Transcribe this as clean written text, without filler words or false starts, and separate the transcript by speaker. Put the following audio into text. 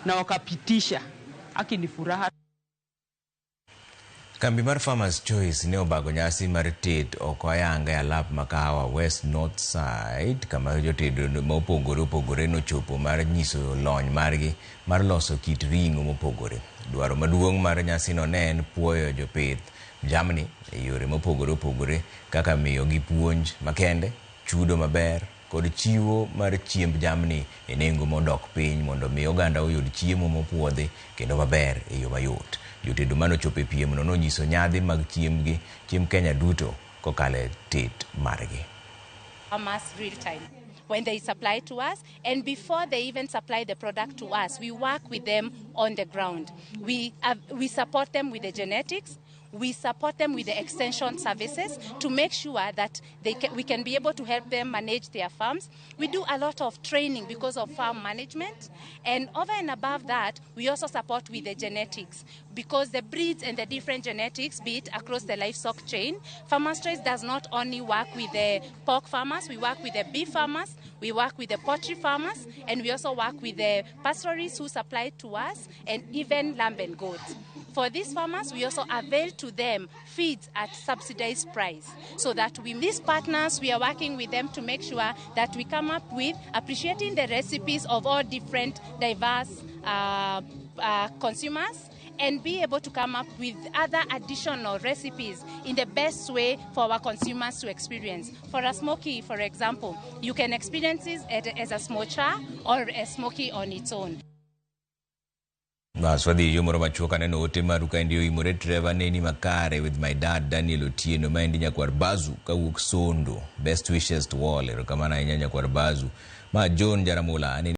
Speaker 1: Na wakapitisha. Haki ni furaha.
Speaker 2: Kambi mar Farmers Choice ne obago nyasi mar tet oko ayanga e alap ma Kahawa West North Side kama jotedo ma opogore opogore nochopo mar nyiso lony margi mar loso kit ring'o mopogore. Dwaro maduong' mar nyasino ne en puoyo jopith jamni e yore mopogore opogore kaka miyogi puonj makende, chudo maber kod chiwo mar chiemb jamni e nengo modok piny mondo mi oganda oyud chiemo mopuodhi kendo maber e yo mayot. Jotedo manochopo e piemno nonyiso nyadhi mag chiembgi chiemb Kenya duto kokalo e tet margi.
Speaker 3: Farmers real time when they supply to us, and before they even supply the product to us, we work with them on the ground. We support them with the genetics, we support them with the extension services to make sure that we can be able to help them manage their farms. We do a lot of training because of farm management, and over and above that, we also support with the genetics, because the breeds and the different genetics, be it across the livestock chain. Farmers Choice does not only work with the pork farmers, we work with the beef farmers, we work with the poultry farmers, and we also work with the pastoralists who supply to us, and even lamb and goats. For these farmers, we also avail to them feeds at subsidized price, so that we, these partners, we are working with them to make sure that we come up with appreciating the recipes of all different diverse consumers and be able to come up with other additional recipes in the best way for our consumers to experience. For a smoky, for example, you can experience it as a smocha or a smoky on its own.
Speaker 2: Bas wadhi yo moro machuok. Aneno ote maru kaendi oimore. Trevor neni makare with my dad Daniel Otieno, maendi nyakwar Bazu kawuok Sondo. Best wishes to all. Erokamano ahinya, nyakwar Bazu. Ma John Jaramola aneni.